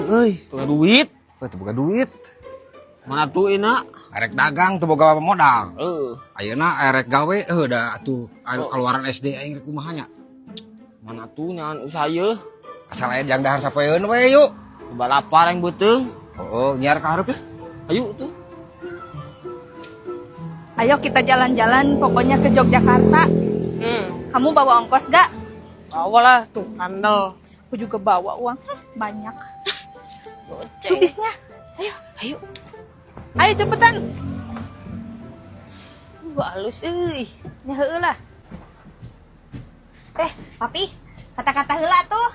Euy. Teu duit. Teu boga duit. Mana tuh ina? Erek dagang teu boga modal. Heeh. Ayeuna erek gawe heuh da atuh keluaran SD aing rek kumaha nya. Mana tuh nyahan usaha yeuh. Asal aya jang dahar sapoeun we yuk. Balapar yang beuteung. Heeh, nyiar ka hareup ya. Ayo tuh. Ayo kita jalan-jalan, pokoknya ke Yogyakarta. Kamu bawa ongkos gak? Bawa lah tuh, kandel. Aku juga bawa uang, banyak. Tuh bisnya. Ayo, ayo. Ayo cepetan. Wah, halus euy. Ya heueuh lah. Papi, kata-kata heula tuh.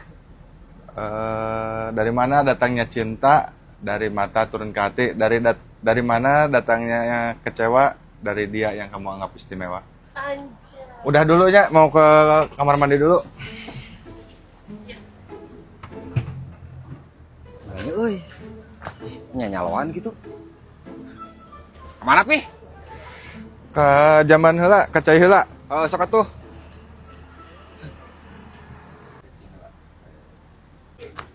Dari mana datangnya cinta? Dari mata turun ke hati. Dari mana datangnya kecewa? Dari dia yang kamu anggap istimewa. Anjay. Udah dulu ya, mau ke kamar mandi dulu. Ya. Ayo, euy. Nyanyaloan gitu. Kemana, Pi? Ke jamban heula, ke cai heula. Oh, sok atuh.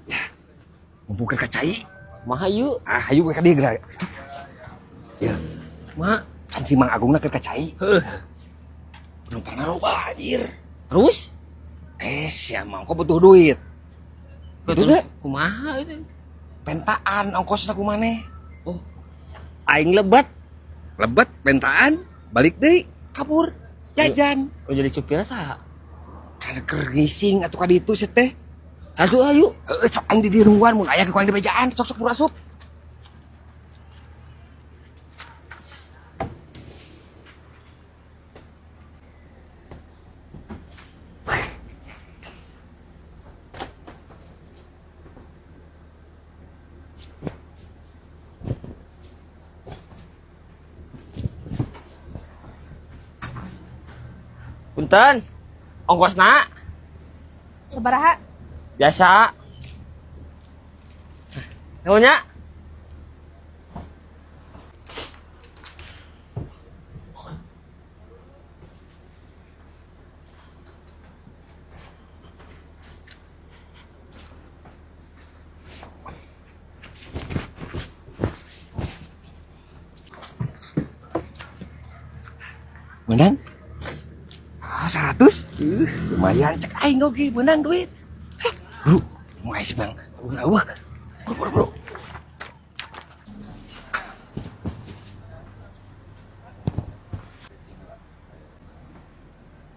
Ya. Mumpung keur ka cai. Mah hayu. Ah, hayu we ka dieu geura. Ya. Mah, kan si Mang Agungna keur ka cai. Heuh. Penumpangna loba anjir. Terus? Sia mah kok butuh duit. Betul Betul teh? Kumaha itu? Pentaan ongkosna ku maneh. Oh. Aing lebat. Lebet pentaan, balik deui, kabur, jajan. Oh, jadi supir saha? Kan keur ngising atuh ka ditu sia teh. Aduh, ayo. Heeh, sok aing di dieu nungguan mun aya ku aing di bejaan, sok-sok buru asup. Punten, ongkosna. Sabaraha? Biasa. Nuhun nya. Menang? Ah, 100? Lumayan cek aing oge menang duit. Hah, bro, mau es bang. Bro, bro, bro.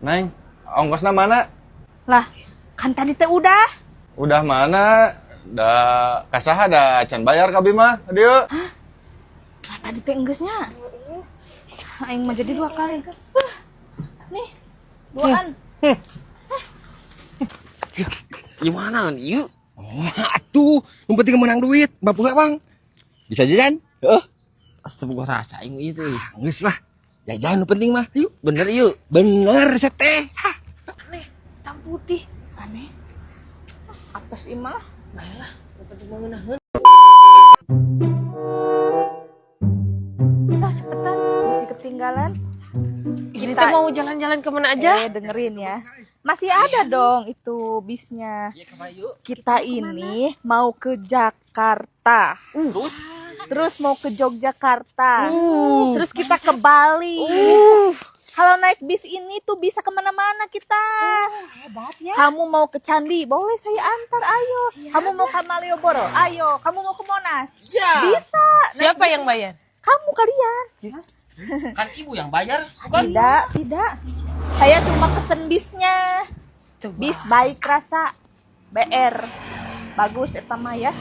Neng, ongkosnya mana? Lah, kan tadi teh udah. Udah mana? Da kasaha da can bayar ka Bima, dieu. Hah? Lah tadi teh enggeusnya. Aing mah jadi dua kali. Nih, duaan. Gimana nih, yuk? Oh, atuh, yang penting menang duit, mampu nggak bang? Bisa jajan? Heeh. Astagfirullah rasa aing itu. Ah, geus lah. Jajan nu penting mah, yuk. Bener yuk. Bener seteh. Hah. Nih, hitam putih. Aneh. Atas imah lah. Baiklah, yang penting mah ngeunaheun. Ah, cepetan, masih ketinggalan. Ini Kita teh mau jalan-jalan kemana aja? Dengerin ya. Masih ada dong itu bisnya. Iya, kemana yuk? Kita ini mau ke Jakarta. Terus? Terus mau ke Yogyakarta. Terus kita ke Bali. Kalau naik bis ini tuh bisa kemana-mana kita. Hebat ya. Kamu mau ke Candi, boleh saya antar, ayo. Siap. Kamu mau ke Malioboro, ayo. Kamu mau ke Monas, Ya. bisa. Naik Siapa bis yang bayar? Kamu kalian. Kan ibu yang bayar, bukan? Tidak, tidak. Saya cuma pesen bisnya. Coba. Bis baik rasa BR. Bagus eta mah ya.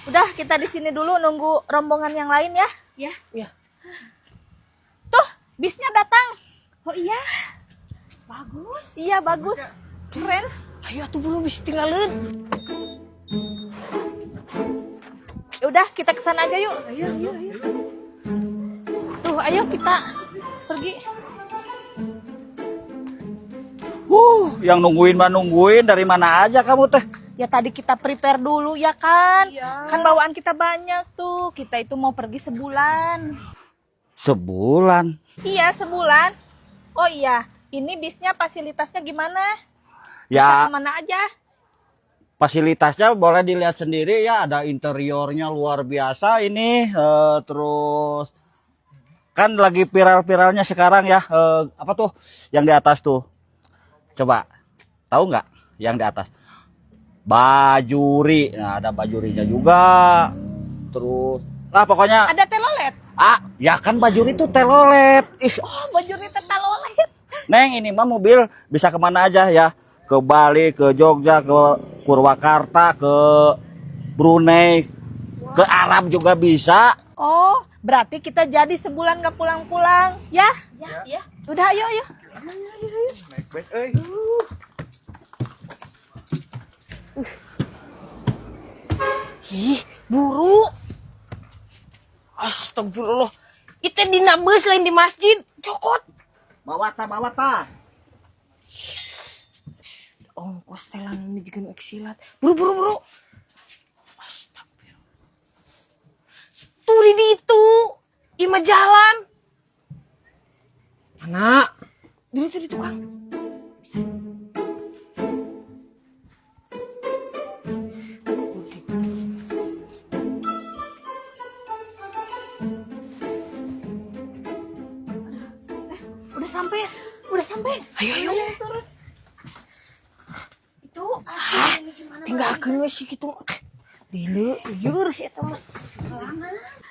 Udah, kita di sini dulu nunggu rombongan yang lain ya. Ya. Ya. Tuh, bisnya datang. Oh iya. Bagus. Iya, bagus. Keren. Ayo atuh buru bisa tinggalin. Ya udah, kita ke sana aja yuk. Ayo, ayo, ayo. Tuh, ayo kita pergi. Yang nungguin mah nungguin dari mana aja kamu teh? Ya tadi kita prepare dulu ya kan. Iya. Kan bawaan kita banyak tuh. Kita itu mau pergi sebulan. Sebulan. Iya, sebulan. Oh iya, ini bisnya fasilitasnya gimana? Ya, Kemana aja? Fasilitasnya boleh dilihat sendiri ya, ada interiornya luar biasa ini, terus kan lagi viral-viralnya sekarang ya, apa tuh yang di atas tuh? Coba tahu nggak yang di atas? Bajuri. Nah, ada bajurinya juga. Terus, lah pokoknya Ada telolet. Ah, ya kan bajuri itu telolet. Ih, Oh, bajuri teh telolet. Neng, ini mah mobil bisa kemana aja ya? Ke Bali, ke Jogja, ke Purwakarta, ke Brunei, ke Arab juga bisa. Oh, berarti kita jadi sebulan nggak pulang-pulang, ya? Ya, ya. Udah, ayo, ayo. Naik bus euy. Ih, buru. Astagfirullah. Itu dina bus lain di masjid. Cokot. Bawa ta, bawa ta. Ongkos telan ini juga nu silat. Buru buru buru. Astagfirullah. Tuh di ditu. Ima jalan. Mana? Di itu di tukang. Udah sampai, udah sampai. Ayo ayo. Itu ah, ini gimana? Tinggalkeun we si kitu. Lile, lieur si eta mah.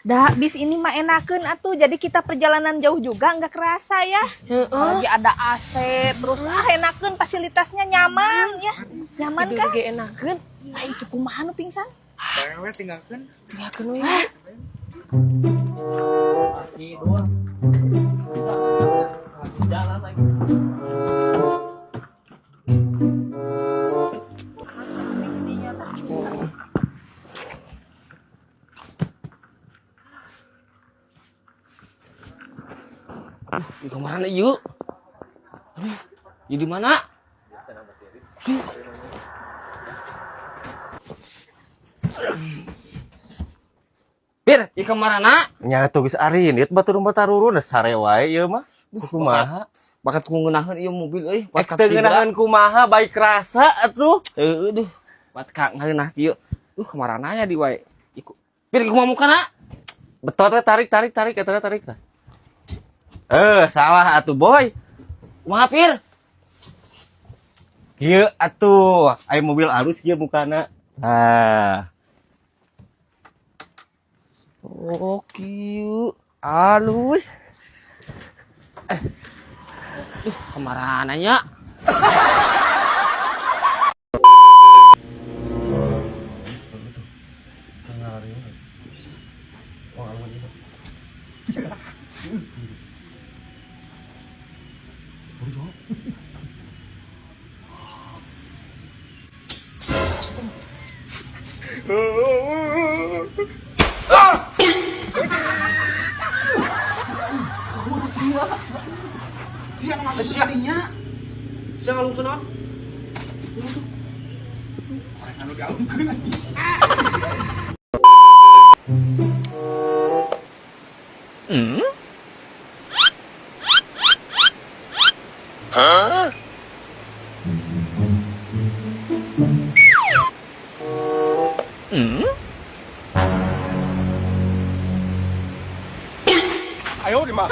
Dah, bis ini mah enakeun atuh. Jadi kita perjalanan jauh juga nggak kerasa ya. Heeh. Lagi ada AC, terus ah enakeun, fasilitasnya nyaman ya. Nyaman kan? Ge enakeun. Ah, itu kumaha nu pingsan? Cewek tinggalkan. Tinggalkeun we. Kaki dua. Jalan lagi. Aduh, di kamar yuk. Aduh, di mana? Aduh. Bir, di kamar anak. Nya tuh geus arinit batur mah tarurun sare wae ieu mah. Kumaha? Bakat ku ngeunaheun ieu mobil euy. Eh, teu ngeunaheun kumaha, baik rasa atuh. Heueuh duh. Bat ka ngareunah kieu. Duh, kamarana aya di wae. Iku. Bir, kumaha mukana? Betul teh, tarik tarik tarik eta tarik tah. Eh, salah atuh, Boy. Kumaha, Pir? Kieu atuh, aya mobil alus kieu mukana. Nah, Oh, kieu. Alus. Eh. Duh, kamarana nya? Sia ngalungkeun naon? Anu dialungkeun anjing. Ayo di mah.